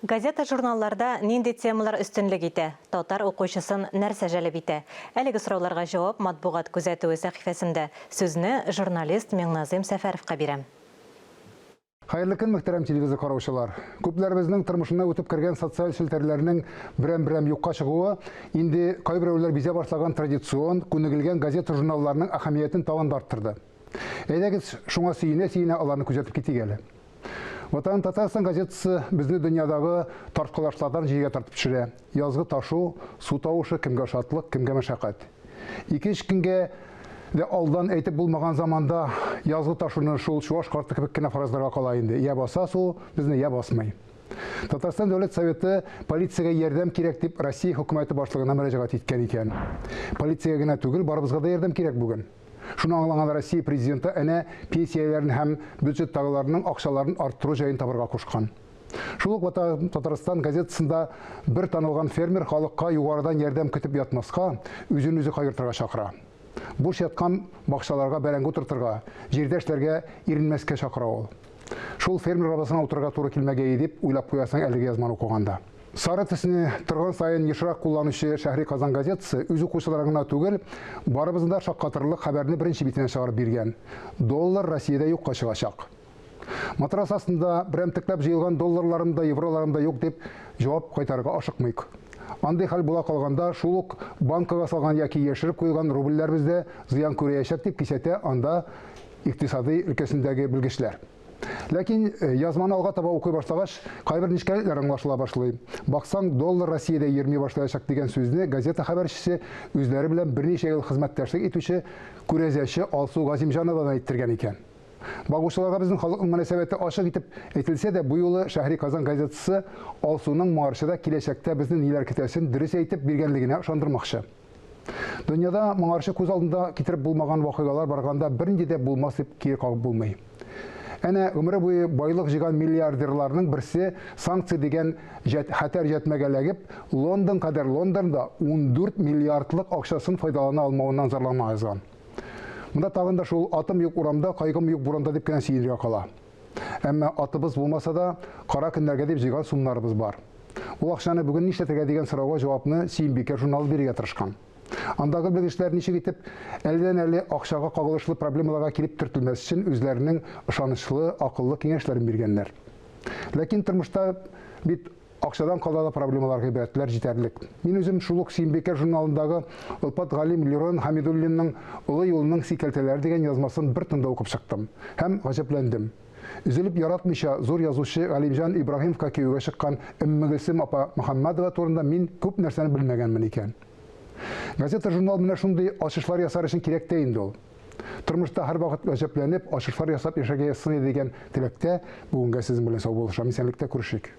Газета-журналларда нинди темалар өстенлек итә? Татар укучысын нәрсә җәлеп итә? Әлеге сорауларга җавап Матбугат күзәтүе сәхифәсендә. Сүзне журналист Миңназыйм Сәфәровка бирәм. Хәерле көн, мөхтәрәм телевизор караучылар! Күпләребезнең тормышына үтеп кергән социаль челтәрләрнең берәм-берәм юкка чыгуы инде кайберәүләр бизә башлаган традицион, күнегелгән газета-журналларның әһәмиятен тагын да арттырды. Әйдәгез, шуңа сөенә-сөенә аларны күзәтеп китик әле. Ватаным Татарстан газетасы безне дөньядагы тарткалашлардан җиргә тартып төшерә. Язгы ташу, су тавышы кемгә шатлык, кемгә мәшәкать. Ике-өч көнгә дә алдан әйтеп булмаган заманда язгы ташуны шул чуаш карты кебек кенә фаразларга кала инде. Я баса су безне, я басмый. Татарстан Дәүләт Советы полициягә ярдәм кирәк дип Россия хөкүмәте башлыгына мөрәҗәгать иткән икән. Полициягә генә түгел, барыбызга да ярдәм кирәк бүген. Шуны аңлаган Россия президенты әнә пенсияләрен һәм бюджеттагыларның акчаларын арттыру җаен табарга кушкан. Шул ук Ватан Татарстан газетасында бер танылган фермер халыкка югарыдан ярдәм көтеп ятмаска, үзен үзе кайгыртырга чакыра. Буш яткан бакчаларга бәрәңге утыртырга, җирдә эшләргә иренмәскә чакыра ул. Шул фермер арбасына утырырга туры килмәгәе дип уйлап куясың әлеге язманы укыганда. Сары төсне торган саен ешрак кулланучы Шәһри Казан газетасы үз укучыларын гына түгел, барыбызны да шаккатырырлык хәбәрне беренче битенә чыгарып биргән. Доллар Россиядә юкка чыгачак. Матрас астында берәмтекләп җыелган долларларым да, евроларым да юк дип җавап кайтарырга ашыкмыйк. Андый хәл була калганда, шул ук банкага салган яки яшереп куелган рубльләребез дә зыян күрәячәк дип кисәтә анда икътисадый өлкәсендәге белгечләр. Ләкин э, язманы алга таба укый башлагач, кайбер нечкәлекләр аңлашыла башлый. Баксаң, доллар Россиядә йөрми башлаячак дигән сүзне газета хәбәрчесе үзләре белән берничә ел хезмәттәшлек итүче күрәзәче Алсу Газимҗановадан әйттергән икән. Багучыларга безнең халыкның мөнәсәбәте ачык итеп әйтелсә дә, бу юлы Шәһри Казан газетасы Алсуның моңарчы да киләчәктә безне ниләр көтәсен дөрес әйтеп биргәнлегенә ышандырмакчы. Дөньяда моңарчы күз алдында китереп булмаган вакыйгалар барганда бернинди дә булмас дип кире кагып булмый. Әнә, гомере буе байлык җыйган миллиардерларның берсе санкция дигән хәтәр җәтмәгә эләгеп, Лондон кадәр Лондонда 14 миллиардлык акчасын файдалана алмавыннан зарланма язган. Монда тагын да шул атым юк урамда, кайгым юк буранда дип кенә сөенергә кала. Әмма атыбыз булмаса да, кара көннәргә дип җыйган сумнарыбыз бар. Ул акчаны бүген нишләтергә дигән сорауга җавапны Сөембикә журналы бирергә тырышкан. Андагы белгечләр ничек итеп әледән-әле акчага кагылышлы проблемаларга килеп төртелмәс өчен үзләренең ышанычлы, акыллы киңәшләрен биргәннәр. Ләкин тормышта бит Акчадан кала да проблемалар, гыйбрәтләр җитәрлек. Мин үзем шул ук Сөембикә журналындагы олпат галим Лерон Хәмидуллинның Олы юлның сикәлтәләре дигән язмасын бер тында укып чыктым һәм гаҗәпләндем. Өзелеп яратмыйча, зур язучы Галимҗан Ибраһимовка кияүгә чыккан Өммегөлсем апа Мөхәммәдова турында мин күп нәрсәне белмәгәнмен икән. Газета-журнал менә шундый ачышлар ясар өчен кирәк тә инде ул. Тормышта һәрвакыт гаҗәпләнеп, ачышлар ясап яшәргә язсын иде дигән теләктә бүгенгә сезнең белән саубуллашам. Исәнлектә күрешик.